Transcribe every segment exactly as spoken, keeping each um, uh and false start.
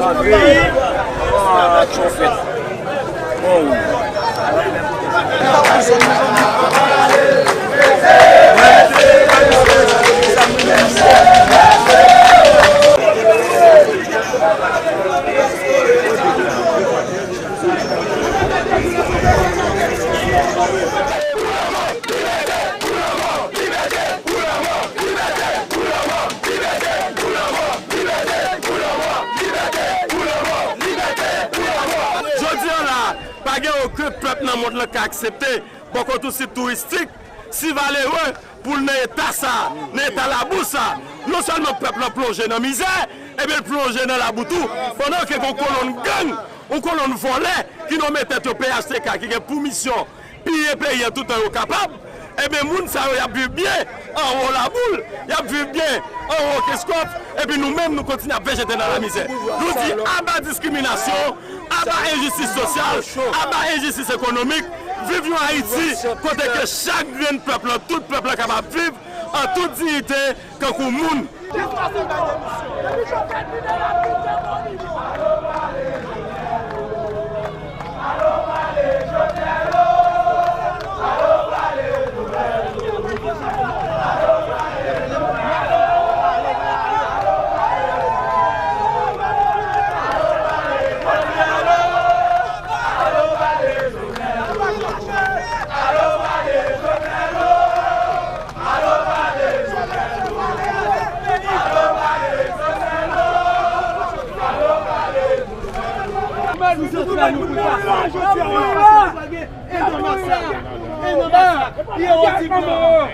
Antre, aksyon fèt. Bon. Jodi a la, pa gen okenn pèp nan mond lan k ka aksepte bò kot yon sit touristik si valere pou l nan eta sa a, nan eta labou sa a. Non sèlman pèp lan plonje nan mizè, ebyen l plonje nan labou tou, pandan ke gen yon kolonn gang, yon kolonn vòlè ki nonmen tèt yo P H T K, ki gen pou misyon piye peyi a toutan yo kapab, ebyen moun sa yo y ap viv byen anwo Laboul, y ap viv byen anwo Kenskòf, epi nou menm nou kontinye ap vejete nan lamizè. Nou di aba diskriminasyon, aba enjistis sosyal, aba enjistis ekonomik, viv yon Ayiti kote ke chak grenn pèp lan, tout pèp lan kapab viv an tout diyite kankou moun.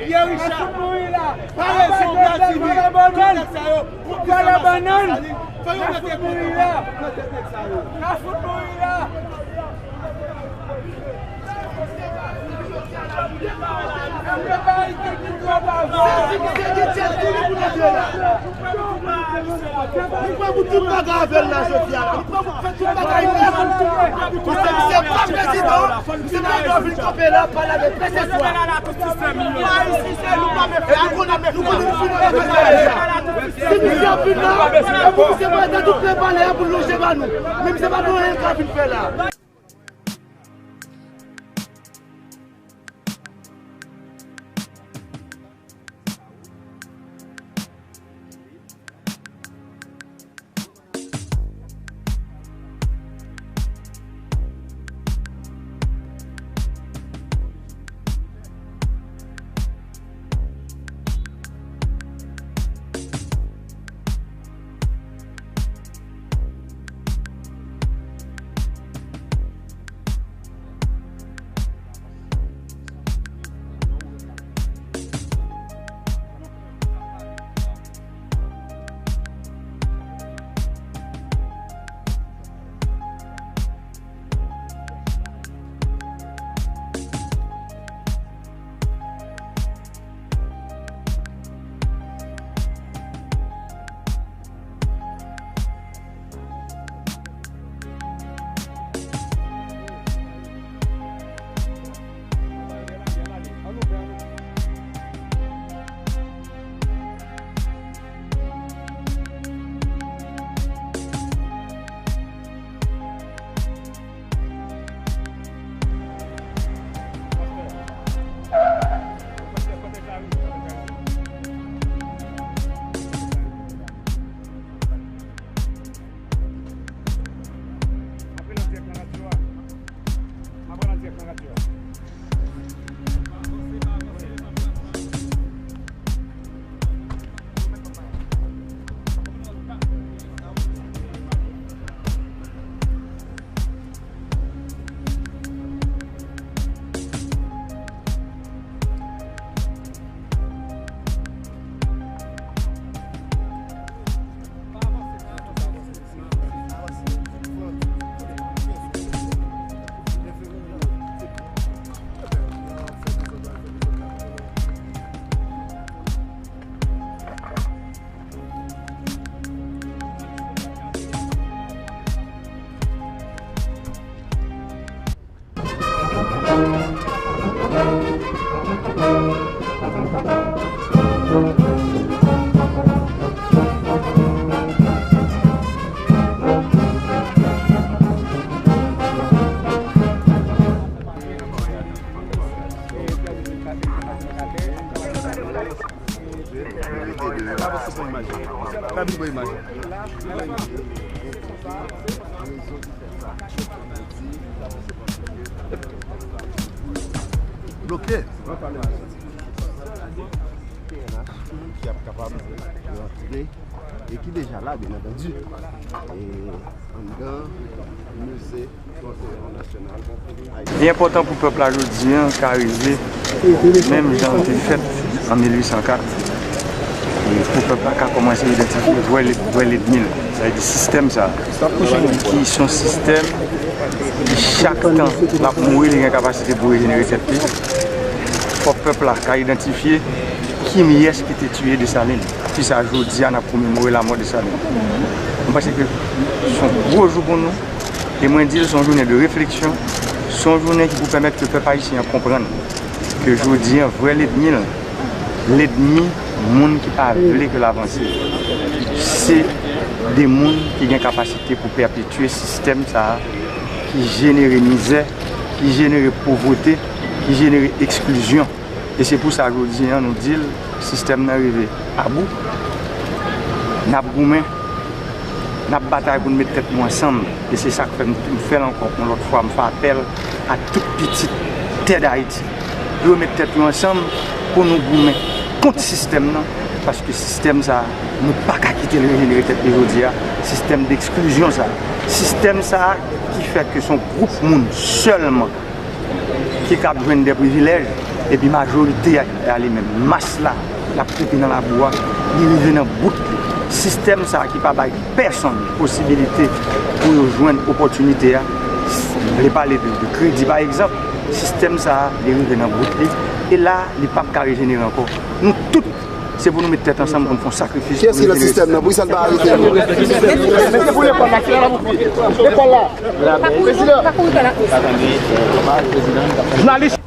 Pierre Richard, Palaiso, Platini, tout nèg sa yo, pou ki sa masak Desalin, fò yo mete kont nan tèt nèg sa yo. Nou pran pou tout bagay avè l la jodi a la. Nou pran pou fè tout bagay nèt. Paske misye pa prezidan, misye pa gen dwa vin kanpe la, pale avèk kèlkeswa. E nou konnen, nou konnen nou fin nan bagay la. Si misye ap vin la, e pou misye mande tout pèp Palè a pou l lonje ba nou. Men misye pa gen anyen l ka vin fè la. P N H ki ap kapab rantre e ki deja la, byen antandi, e anndan mize Panteyòn Nasyonal Ayisyen. Li enpòtan pou pèp la jodi a ka rive menm jan l te fèt an mil uit san kat, e pou pèp la ka kòmanse idantifye vrè, vrè lènmi l, sa vle di sistèm sa a, ki se yon sistèm ki chak tan l ap mouri, li gen kapasite pou rejenere tèt li. Fòk pèp la ka idantifye kiyès ki te tiye Desalin. Ki sa jodi a n ap komemore lamò Desalin. Mwen panse ke se yon gwo jou pou nou. E mwen di l, se yon jounen de refleksyon. Se yon jounen ki pou pèmèt ke pèp ayisyen an konprann ke jodi a, vrè lènmi l, lènmi moun ki pa vle ke l avanse, se de moun ki gen kapasite pou pèpetye sistèm sa a ki jenere mizè, ki jenere povrete, ki jenere eksklizyon. E se pou sa jodi a nou di l, sistèm nan rive abou. N ap goumen, n ap batay pou n met tèt nou ansanm. E se sa k fè m, m fè l ankò yon lòt fwa, m fè apèl a tout pitit tè Dayiti pou yo met tèt yo ansanm, pou nou goumen kont sistèm nan, paske sistèm sa a, nou pa ka kite l rejenere tèt li jodi a. Sistèm deksklizyon sa a, sistèm sa a ki fè ke se yon gwoup moun sèlman ki kab jwenn de privilèj, epi majorite a, a li menm, mas la, l ap koupe nan labou a, li rive nan bout li. Sistèm sa a ki pa bay pèsonn posibilite pou yo jwenn opòtinite a, m vle pale de, de kredi pa egzanp, sistèm sa a, li rive nan bout li, e la, li p ap ka rejenere ankò. Nou tout, se pou nou met tèt ansanm pou n fè yon sakrifis. Kiyès ki nan sistèm nan? Poukisa n pa arete yo? Mesye, pou lekòl la, ki la pou lekòl la? Prezidan. Jounalis.